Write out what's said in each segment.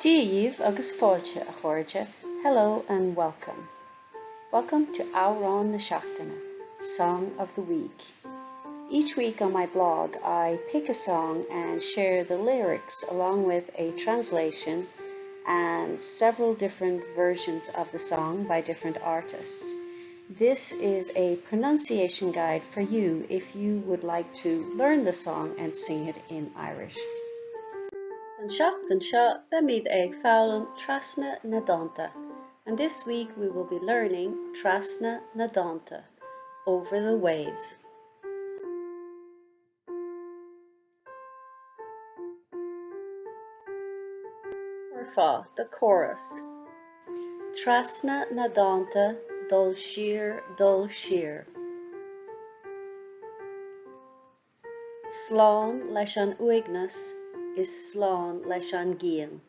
Dia dhaoibh agus fáilte, a chairde, hello and welcome. Welcome to Amhrán na Seachtaine, Song of the Week. Each week on my blog I pick a song and share the lyrics along with a translation and several different versions of the song by different artists. This is a pronunciation guide for you if you would like to learn the song and sing it in Irish. An seachtain seo beimid ag foghlaim Trasna na dTonnta and this week we will be learning Trasna na dTonnta, Over the Waves. Curfá, the chorus. Trasna na dtonnta, dul siar, dul siar. Slán leis an uaigneas is slán leis an gcian.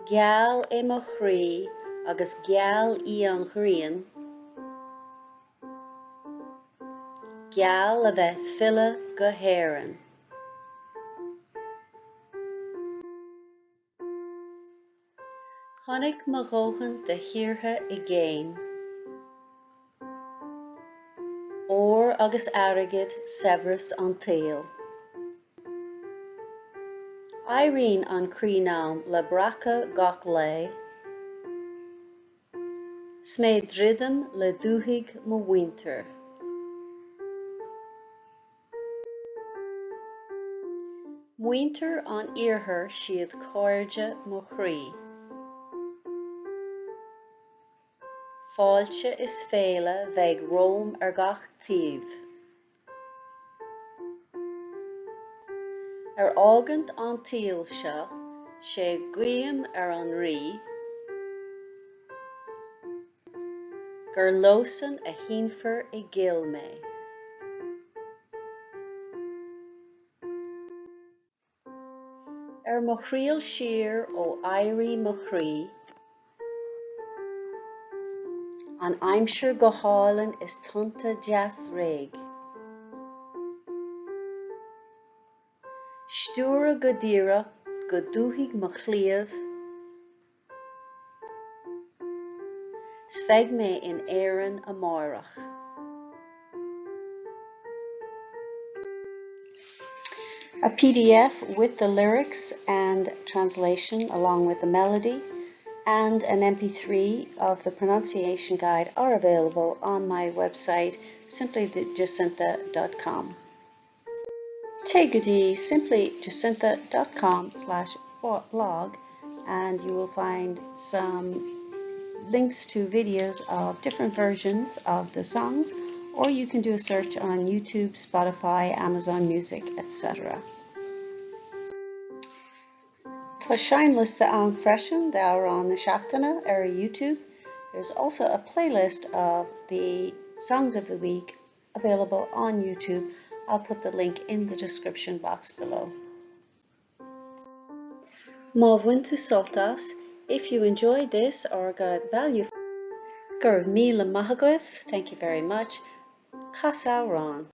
Geal é mo chroí agus geal í an ghrian. Geal le bheith filleadh go hÉirinn. Chonaic mo dhóthain de thíortha i gcéin. Ór agus airgead, saibhreas an tsaoil. Éiríonn an croí 'am le breacadh gach lae. 'S mé druidim le dúthaigh mo mhuintir. Muintir an iarthair siad cairde mo chroí. Fáilte is féile bheidh romham ar gach taobh. Ar fhágaint an tsaoil seo, 'sé guím ar an Rí gur leosan a shínfear i gcill mé. Ar mo thriall siar ó éirí mo chroí, An aimsir go hálainn is tonnta deas réidh. Stiúradh go díreach go dúthaigh mo chliabh, 'S beidh mé in Éirinn amáireach. A PDF with the lyrics and translation along with the melody and an MP3 of the pronunciation guide are available on my website simplyjacintha.com. Téigh go dtí simplyjacintha.com slash blog and you will find some links to videos of different versions of the songs or you can do a search on YouTube, Spotify, Amazon Music, etc. Tá seinnliosta ann freisin d'amhráin na seachtaine ar YouTube. There's also a playlist of the songs of the week available on YouTube. I'll put the link in the description box below. Má bhain tú sult as, if you enjoyed this or got value Go raibh míle maith agaibh, thank you very much. Cas amhrán.